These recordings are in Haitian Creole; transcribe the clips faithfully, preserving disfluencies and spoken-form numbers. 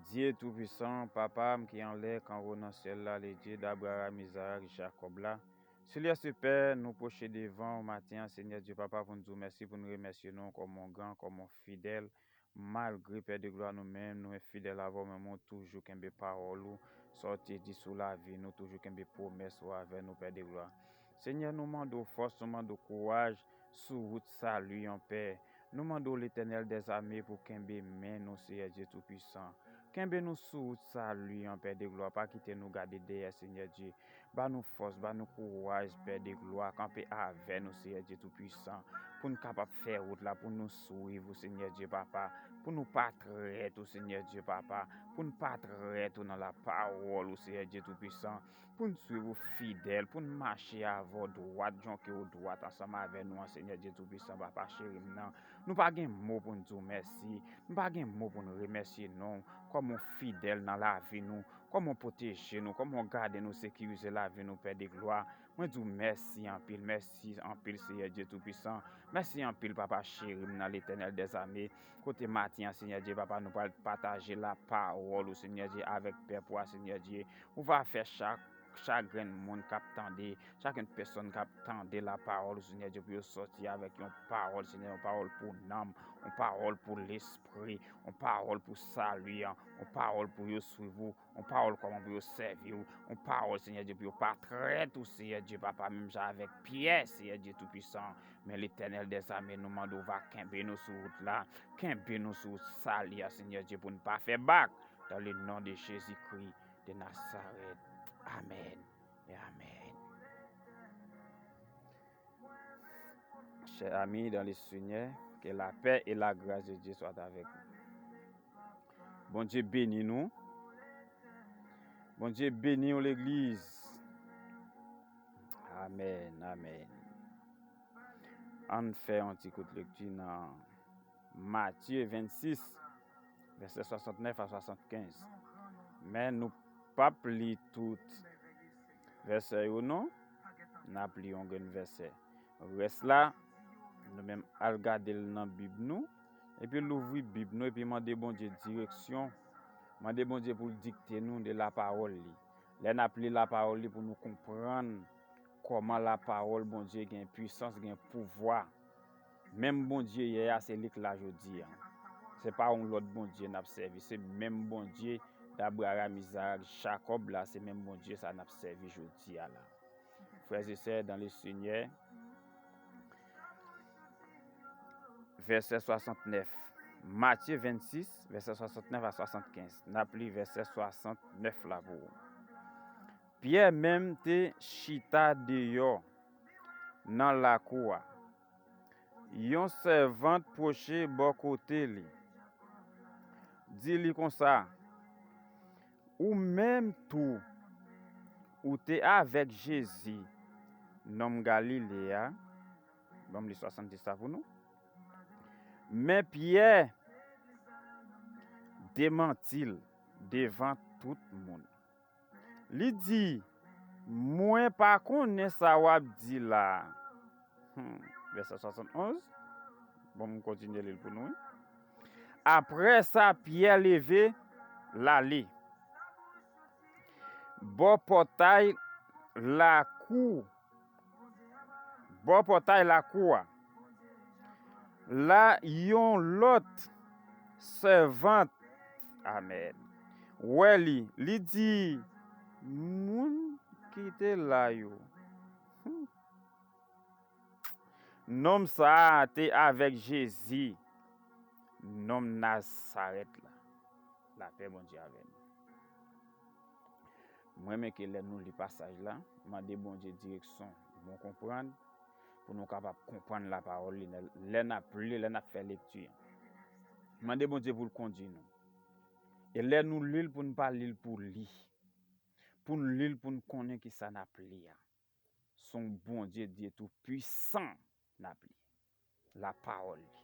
Dye Toupisan, Papa m ki anlè, k anwo nan syèl la, le Dye d Abraram, Izarak, Jakòb la. Seyè Sipè, nou pwoche devan w maten an, Senyè Dye Papa, pou n di w mèsi, pou n remèsye non w kòm yon gran, kòm yon fidèl. Malgre, Pè de glwa, nou menm, nou enfidèl avè w, men w toujou kenbe pawòl ou, sa w te di sou lavi nou, toujou kenbe pwomès ou avè nou, Pè de glwa. Senyè, nou mande w fòs, nou mande w kouraj sou wout sali an, Pè. Nou mande w, Letènèl dèzame, pou kenbe men nou, Seyè Dye Toupisan. Kenbe nou sou wout sali an, Pè de glwa. Pa kite nou gade dèyè, Senyè Dye. Ba nou fòs, ba nou kouraj, Pè de glwa. Kanpe avè nou, Seyè Dye Toupisan, pou n kapab fè wout la, pou nou swiv ou, Senyè Dye Papa, pou nou pa trèt ou, Senyè Dye Papa, pou n pa trèt ou nan lapawòl ou, Seyè Dye Toupisan, pou n swiv ou fidèl, pou n mache avè w dwat, jan ke w dwat ansanm avè nou an, Senyè Dye Toupisan, Papa cheri m nan. Nou pa gen mo pou n di w mèsi, nou pa gen mo pou n remèsye non w, kòman w fidèl nan lavi nou, kòman w pwoteje nou, kòman w gade nou, sekirize lavi nou, Pè de glwa. Mwen di w mèsi anpil, mèsi anpil, Seyè Dye Toupisan. Mèsi anpil, Papa cheri m nan, Letènèl dèzame. Kote maten an, Senyè Dye, Papa, nou pral pataje lapawòl ou, Senyè Dye, avèk pèp ou a, Senyè Dye. Ou va fè chak, chak grenn moun k ap tande, chak grenn pèsòn k ap tande lapawòl ou, Senyè Dye, pou yo sòti avèk yon pawòl, Senyè, yon pawòl pou nanm, yon pawòl pou lespri, yon pawòl pou sali an, yon pawòl pou yo swiv ou, yon pawòl kòman pou yo sèvi w, yon pawòl, Senyè Dye, pou yo pa trèt ou, Seyè Dye, Papa, menm jan avèk Pyè, Seyè Dye Toupisan. Men Letènèl dèzame, nou mande w va kenbe nou sou wout la, kenbe nou sou wout sali a, Senyè Dye, pou n pa fè bak, dans le nom de Jésus-Christ de Nazareth. Amèn e amèn. Chers amis dans le Seigneur, que la paix et la grâce de Dieu soient avec vous. Bondye beni nou. Bondye beni w, legliz. Amèn, amèn. Ann fè yon ti kout lekti nan Matye vennsis, vèsè swasantnèf a swasantkenz. Men nou p ap li tout vèsè yo non. N ap li yon grenn vèsè. Rès la, nou menm al gade l nan Bib nou, epi louvri Bib nou, epi mande Bondye direksyon. Mande Bondye pou l dikte nou de lapawòl li. Lè n ap li lapawòl li pou nou konprann kòman lapawòl Bondye gen pwisans, gen pouvwa. Menm Bondye yè a, se li k la jodi a. Se pa yon lòt Bondye n ap sèvi, se menm Bondye Dabraram, Izarak, Jakòb la, se menm Bondye sa n ap sèvi jodi a la. Frères et sœurs dans le Seigneur, vèsè swasantnèf. Matye vennsis, vèsè swasantnèf a swasantkenz. N ap li vèsè swasantnèf la pou ou. Pyè menm te chita deyò nan lakou a. Yon sèvant pwoche bò kote li, di li konsa, ou menm tou, ou te avèk Jezi, nonm Galile a. Ban m li swasanndis la pou nou. Men Pyè demanti l devan tout moun. Li di, mwen pa konnen sa w ap di la a. Hmm. Vèsè swasannonz. Bon, m kontinye li l pou nou, wi. Apre sa, Pyè leve, l ale. Bò pòtay lakou, bò pòtay lakou a, la yon lòt sèvant, amèn, wè li, li di, moun ki te la yo, hmm. Nonm sa a te avèk Jezi, nonm Nazarèt la. Lapè Bondye avè nou. Mwen renmen ke lè nou li pasaj la, mande Bondye direksyon, bon konprann, pou nou kapab konprann lapawòl li, lè n ap li, lè n ap fè lekti an. Mande Bondye pou l kondui nou. E lè nou li l, pou n pa li l pou li. Pou n li l, pou n konnen kisa n ap li a. Se yon Bondye, Dye Toupisan n ap li. Lapawòl li.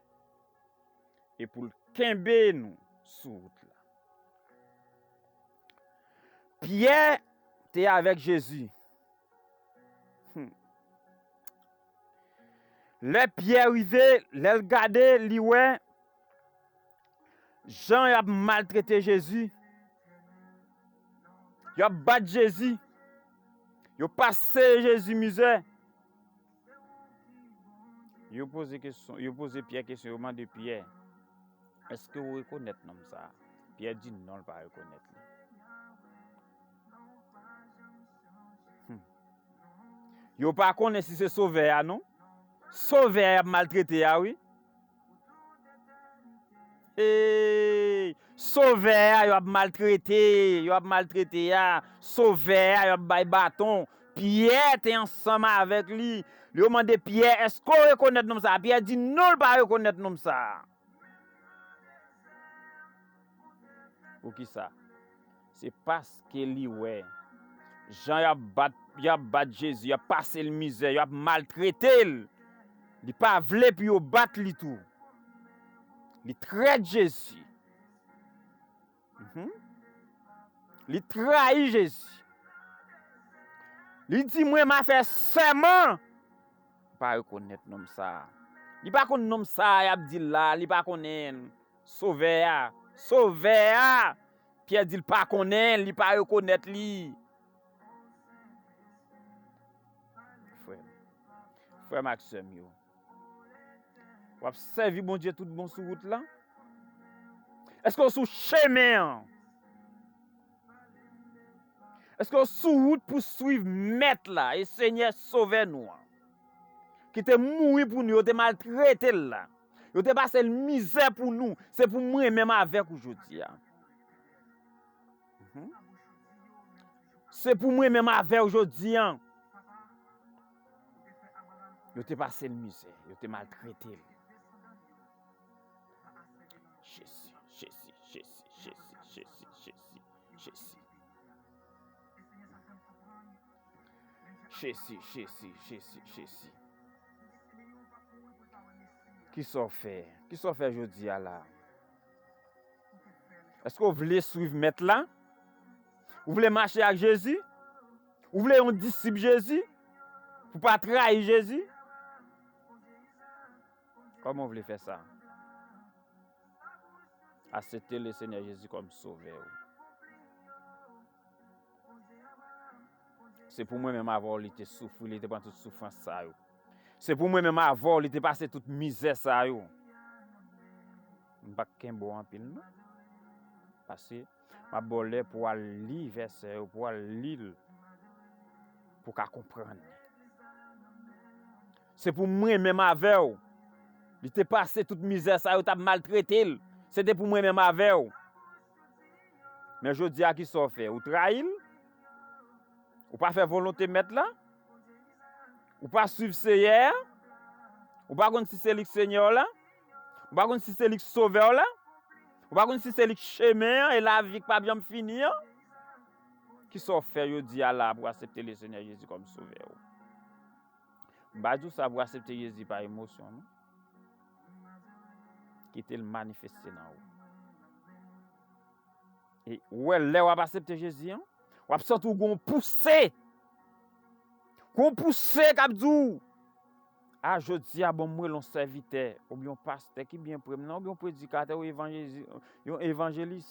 E pou l kenbe nou sou wout la. Pyè te avèk Jezi. Hmm. Lè Pyè rive, lè l gade, li wè jan y ap maltrete Jezi. Y ap bat Jezi. Yo pase Jezi mizè. Yo poze kesyon, yo poze Pyè kesyon, yo mande Pyè, "Èske w rekonèt nonm sa a?" Pyè di non, l pa rekonèt li. Hmm. Yo pa konnen si se Sovè a, non. Sovè a y ap maltrete a, wi. Hey! Sovè a, y ap maltrete, y ap maltrete a. Sovè a, y ap bay baton. Pyè te ansanm avèk li. Yo mande Pyè, "Èske w rekonèt nonm sa a?" Pyè di non, l pa rekonèt nonm sa a. Poukisa? Se paske li wè jan y ap bat, y ap bat Jezi, y ap pase l mizè, y ap maltrete l. Li pa vle pou yo bat li tou. Li trèt Jezi. Mhm. Li trayi Jezi. Li di, "Mwen, m a fè sèman." Li pa rekonèt nonm sa a. Li pa konn nonm sa a y ap di la, li pa konnen l. Sovè a, Sovè a. Pyè di l pa konnen l, li pa rekonèt li. Frè m, frè m ak sè m yo, w ap sèvi Bondye tout bon sou wout la? Èske w sou chemen an? Èske w sou wout pou swiv Mèt la e Senyè Sovè nou an, ki te mouri pou nou, yo te maltrete l la, yo te pase l mizè pou nou? Se pou mwen menm avèk ou jodi a. Mhm. Se pou mwen menm avè w jodi a. Yo te pase l mizè, yo te maltrete l. Jezi, Jezi, Jezi. Jezi, Jezi, Jezi, Jezi. Kisa w fè? Kisa w fè jodi a la? Èske w vle swiv Mèt la? Ou vle mache ak Jezi? Ou vle yon disip Jezi? Pou pa trayi Jezi? Kòman w vle fè sa? Aksepte le Senyè Jezi kòm sovè w. Se pou mwen menm avè w li te soufri, li te pran tout soufrans sa yo. Se pou mwen menm avè w li te pase tout mizè sa yo. M p ap kenbe w anpil non. Paske m ap ba w lè pou w al li vèsè yo, pou w al li l, pou w ka konprann. Se pou mwen menm avè w. Li te pase tout mizè sa yo t ap maltrete l. Se te pou mwen menm avè w. Men jodi a, kisa w fè? Ou trayi l? Ou pa fè volonte Mèt la? Ou pa swiv Seyè a? Ou pa konn si se li k Senyè w la? Ou pa konn si se li k Sovè w la? Ou pa konn si se li k chemen an e lavi k p ap janm fini an? Kisa w fè jodi a la pou w aksepte le Senyè Jezi kòm Sovè w? M pa di w sa pou w aksepte Jezi pa emosyon, non. Kite l manifeste nan ou. E ou wè, lè w ap aksepte Jezi an, w ap santi w gen yon pouse. Gen yon pouse k ap di w, "A, jodi a, bon, m rele yon sèvitè, oubyen yon pastè ki byen pre m nan, oubyen yon predikatè, yon evanjeli-, yon evanjelis."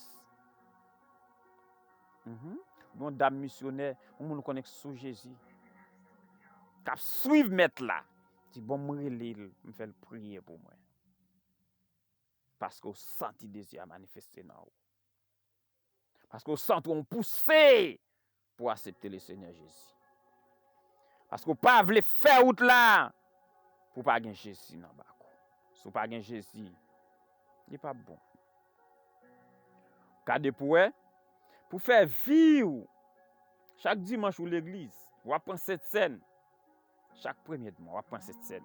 Mhm. Yon dam misyonè, yon moun konnen k sou Jezi, k ap swiv Mèt la, di, "Bon, m rele l, m fè l priye pou mwen." Paske w santi dezi a manifeste nan ou. Paske w santi w yon pouse pou w aksepte le Senyè Jezi. Paske w pa vle fè wout la pou w pa gen Jezi nan bak ou. Si w pa gen Jezi, li p ap bon. Gade pou wè, pou fè vi w, chak dimanch ou legliz, w ap pran sentsèn. Chak premye dwa, w ap pran sentsèn.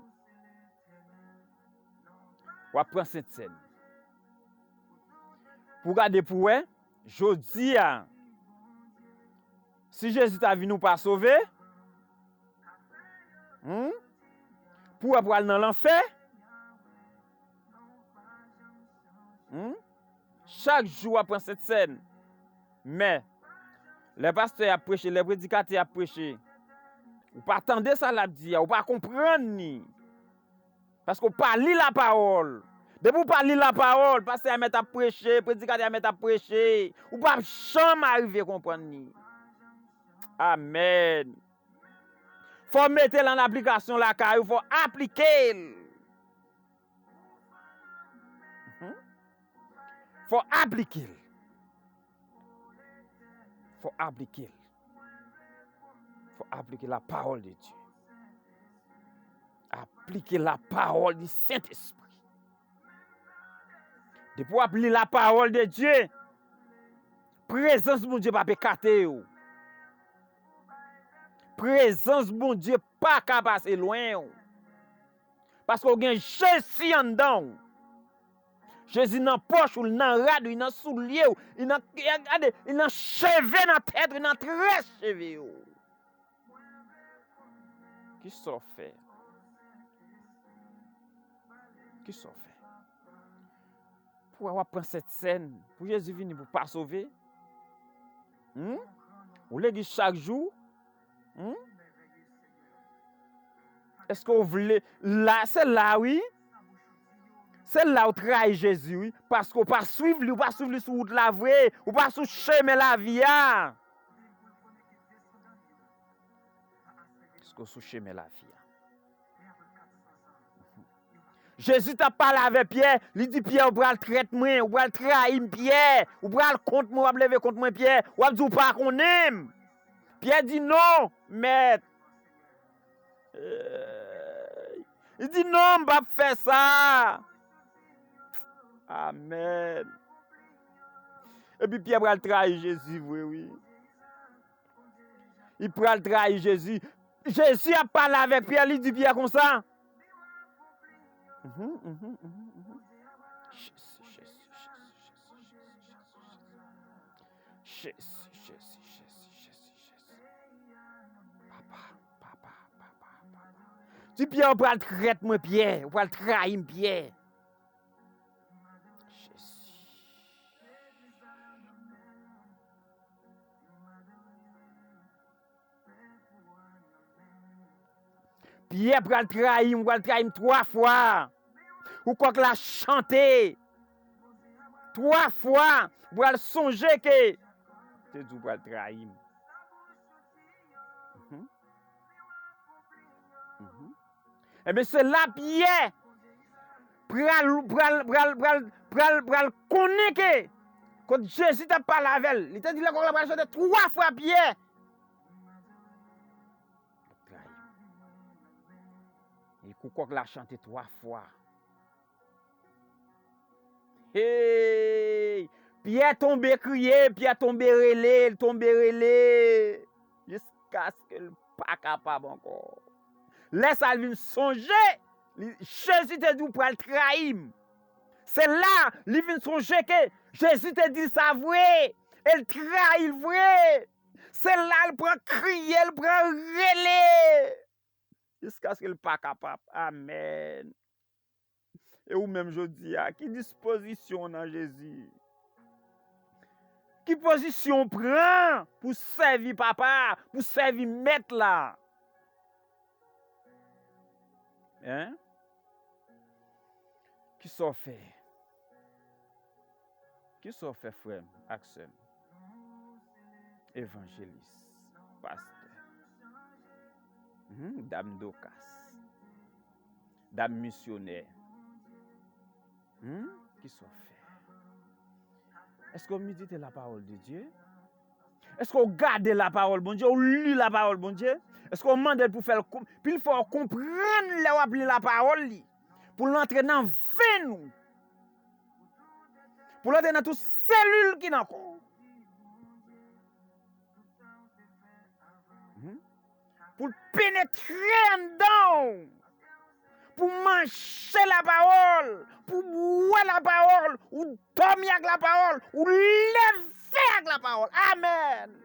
W ap pran sentsèn. Pou gade pou wè, jodi a, si Jezi ta vini ou pa sove, hmm? Pou wè pou al nan lanfè, hmm? Chak jou w ap pran sentsèn. Men, lè pastè ap preche, lè predikatè ap preche, ou pa tande sa l ap di a, ou pa konprann li. Paske w pa li lapawòl. Depi w pa li lapawòl, pastè a mèt ap preche, predikatè a mèt ap preche, ou p ap janm arive konprann li. Amèn. Fò w mete l an aplikasyon lakay ou, fò w aplike l. Mhm. Fò w aplike l. Fò w aplike l. Fò w aplike la parole de Dieu. Aplike la parole du Saint-Esprit. Depi w ap li la parole de Dieu, prezans Bondye p ap ekate w. Prezans Bondye pa ka pase lwen w. Paske w gen Jezi anndan w. Jezi nan pòch ou, li nan rad ou, li nan soulye w, li nan, gade, li nan cheve nan tèt ou, li nan très cheve w. Kisa w fè? Kisa w fè? Pou w ap pran Sentsèn, pou Jezi vini pou w pa sove? Hmm? Ou legliz chak jou? Hmm? Èske w vle? La, se la, wi. Se la w trayi Jezi, wi. Paske w pa swiv li, w pa swiv li sou wout la vre. Ou pa sou chemen lavi a. Èske w sou chemen lavi a? Jezi t ap pale avè Pyè, li di Pyè, ou pral trèt mwen, ou pral trayi m, Pyè, ou pral kont mwen, w ap leve kont mwen, Pyè, w ap di ou pa konnen m. Pyè di non, mèt. Ey. Li di non, m p ap fè sa. Amèn. Epi Pyè pral trayi Jezi vre, wi. Li pral trayi Jezi. Jezi ap pale avèk Pyè, li di Pyè konsa. Mhm, mhm, mhm, mhm. Jezi, Jezi, Jezi, Jezi, Jezi, Jezi. Jezi, Jezi, Jezi, Jezi, Jezi. Papa, papa, papa, papa. Di Pyè, ou pral trèt mwen, Pyè. Ou pral trayi m, Pyè. Jezi. Pyè pral trayi m, pral trayi m twa fwa. Kou kòk la chante. Twa fwa, ou pral sonje ke te di w pral trayi m. Mhm. Mhm. Ebyen, se la Pyè pral, pral, pral, pral, pral, pral konnen ke kot Jezi t ap pale avè l, li te di lè kòk la pral chante twa fwa, Pyè. Trayi. E kou kòk la chante twa fwa. Hey! Pyè tonbe kriye, Pyè tonbe rele, l tonbe rele. Jiskaske l pa kapab ankò. Lè sa a, l vin sonje, li, Jezi te di w pral trayi m. Se la, li vin sonje ke Jezi te di l sa vre, e l trayi l vre. Se la, l pran kriye, l pran rele. Jiskaske l pa kapab. Amèn. E ou menm jodi a, ki dispozisyon w nan Jezi? Ki pozisyon w pran pou sèvi Papa, pou sèvi Mèt la? Hein? Kisa w fè? Kisa w fè, frè m ak sè m? Evanjelis, pastè, mhm, dam Dokas, dam misyonè. Hmm? Kisa w fè? Èske w medite la parole de Dieu? Èske w gade la parole Bondye? Ou li la parole Bondye? Èske w mande l pou fè l kon-, pou l fè w konprann lè w ap li la parole li? Pou l antre nan venn ou. Pou l antre nan tout selil ki nan kò w. Mhm. Pou l penetre anndan w. Pou w manje la parole, pou w bwè la parole, ou dòmi ak la parole, ou leve ak la parole. Amèn.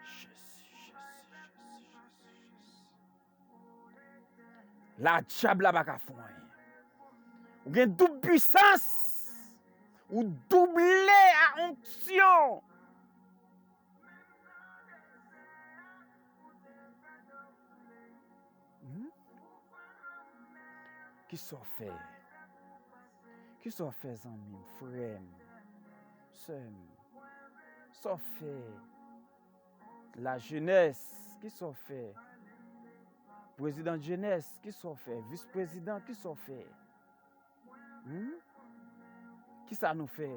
Jezi, Jezi, Jezi, Jezi, Jezi. La dyab la pa ka fè w anyen. Ou gen doub pwisans. Ou double a onksyon. Hmm? Kisa w fè? Kisa w fè, zanmi m, frè m, sè m? Sa w fè? Lajenès, kisa w fè? Prezidan jenès, kisa w fè? Vis prezidan, kisa w fè? Hmm? Kisa nou fè?